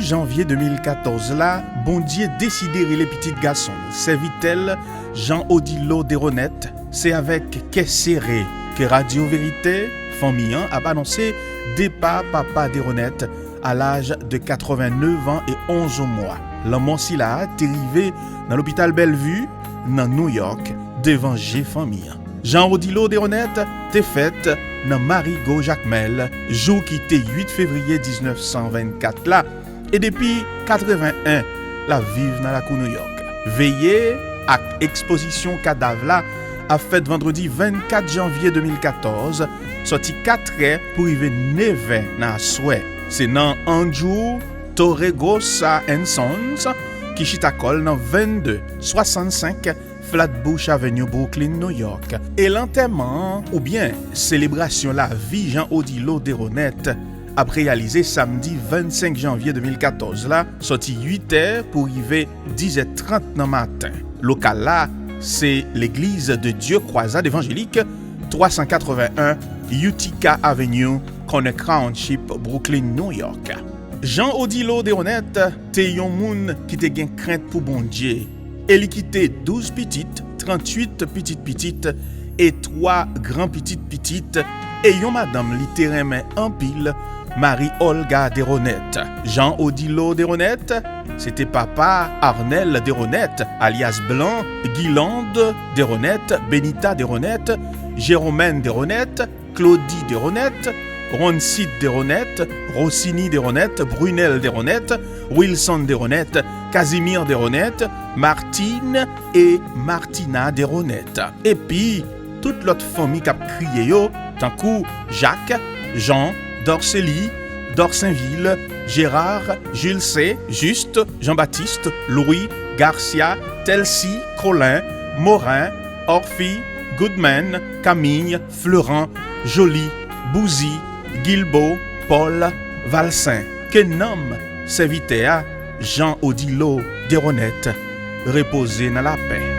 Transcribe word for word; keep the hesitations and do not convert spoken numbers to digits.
janvye de mil katòz la, Bondye deside rele pitit gason l, sèvitè l, Jean Odilo Desronette. Se avèk kè sere ke Radyo Verite, fanmi an, ap anonse depa papa Desronette a laj de katrevenneuf an e onz mwa. Lanmò sila a te rive nan lopital Bellevue, nan New York, devan je fanmi an. Jean Odilo Desronette te fèt nan Marigot Jacmel, jou ki te uit fevriye diznèf san vennkat la, e depi katreven en, l ap viv nan lakou New York. Veye ak ekspozisyon kadav la ap fèt vandredi vennkat janvye de mil katòz, sòti katrè pou rive nevè nan aswè. Se nan Andrew Torregrossa and Sons, ki chita kò l nan vennde swasannsenk Flatbush Avenue, Brooklyn, New York. E lantèman an, oubyen selebrasyon lavi Jean Odilo Desronette, ap reyalize samdi vennsenk janvye de mil katòz la, sòti uit è pou rive diz è trant nan maten. Lokal la, se Legliz de Dieu Croisade Evangélique, twa san katreven en Utica Avenue, Corner Township, Brooklyn, New York. Jean Odilo Desronette te yon moun ki te gen krent pou Bondye, e li kite douz pitit, tranntuit pitit pitit, e twa gran pitit pitit, e yon madanm li te renmen anpil, Marie Olga Desronette. Jean Odilo Desronette, se te papa Arnel Desronette, alyas Blan, Guilande Desronette, Benita Desronette, Jérômaine Desronette, Claudie Desronette, Roncide Desronette, Rossini Desronette, Brunel Desronette, Wilson Desronette, Casimir Desronette, Martine e Martina Desronette. Epi, tout lòt fanmi k ap kriye yo, tankou Jacques, Jean, Dorcely, Dorsainville, Gérard, Jules C, Juste, Jean-Baptiste, Louis, Garcia, Telcy, Colin, Morin, Orphy, Goodman, Camille, Florent, Joly, Bouzy, Guilbaud, Paul, Valcin. Ke nanm sèvitè a, Jean Odilo Desronette, repoze nan lapè.